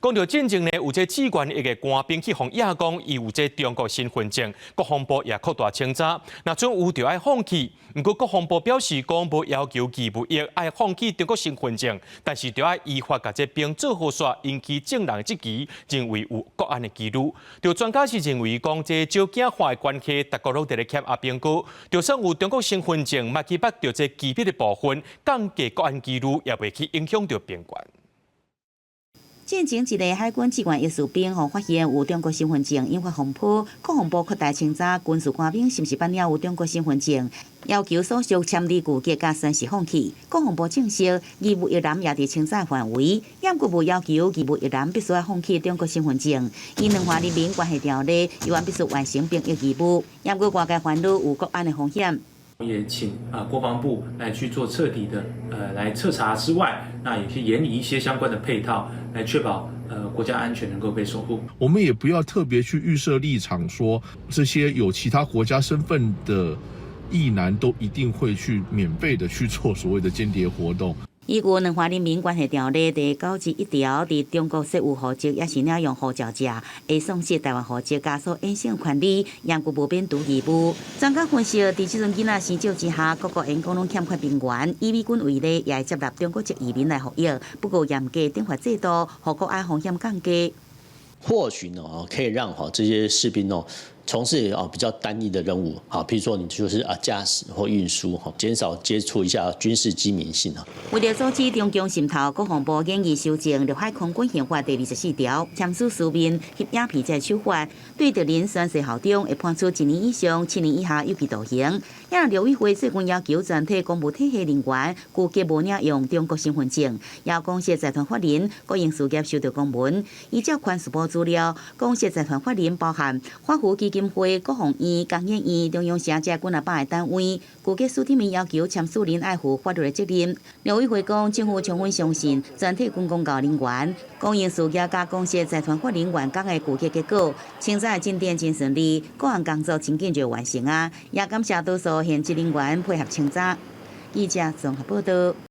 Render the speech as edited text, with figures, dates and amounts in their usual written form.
講著進前呢，有這志願役的官兵去予驗講，伊有這中國身份證，國防部也擴大清查，若準有就愛放棄。毋過國防部表示講，無要求義務役愛放棄中國身份證，但是著愛依法共這兵做好煞，引起眾人質疑，認為有國安的疑慮。著專家是認為講，這少子化的關係，逐國攏佇咧欠阿兵哥，就算有中國身份證，嘛去捌著這機密的部分，降低國安疑慮，也袂去影響著兵權。進前一个海軍志願役士兵予發現有中國身份證，引發風波。國防部擴大清查軍事官兵是毋是捌領有中國身份證，要求所屬簽字具結佮宣誓放棄。國防部證實，義務役男也佇清查範圍，毋過無要求義務役男必須愛放棄中國身份證。依兩岸人民關係條例，猶原必須完成兵役義務。毋過外界煩惱有國安的風險。也請啊國防部來去做徹底的來徹查之外，那也去研擬一些相關的配套，來確保國家安全能夠被守護。我們也不要特別去預設立場，說這些有其他國家身份的役男都一定會去免費的去做所謂的間諜活動。依據《兩岸人民關係條例》第91條，佇中國設有戶籍，抑是領用護照者，會喪失臺灣戶籍佮所衍生權利，毋過無免除義務。專家分析，佇這陣囡仔生少之下，各國員工攏欠缺兵員，以美軍為例，也會接納中國籍移民來服役。不過嚴格懲罰制度，予國安風險降低。或許呢，可以讓哈這些士兵哦，從事啊比較單一的任務，啊，譬如說你就是啊駕駛或運輸，哈，減少接觸一下軍事機敏性啊。為著阻止中共滲透，國防部研議修正《陸海空軍刑法》第24條，簽署書面翕影片這手法，對敵人宣誓效忠，會判處1年以上7年以下有期徒刑。也陸委會最近要求全體公務體系人員，具結無領用中國身份證，也公設財團法人國營事業收著公文，依照環視部資料，公設財團法人包含華福基金會、國防院、工研院、中央社這幾若百個單位，具結書頂面要求簽署人愛負法律的責任。陸委會講，政府充分相信全體軍公教人員、公營事業佮公設財團法人員工的具結結果，清查進展真順利，各項工作真緊就完成啊！也感謝多數現職人員配合清查。記者綜合報道。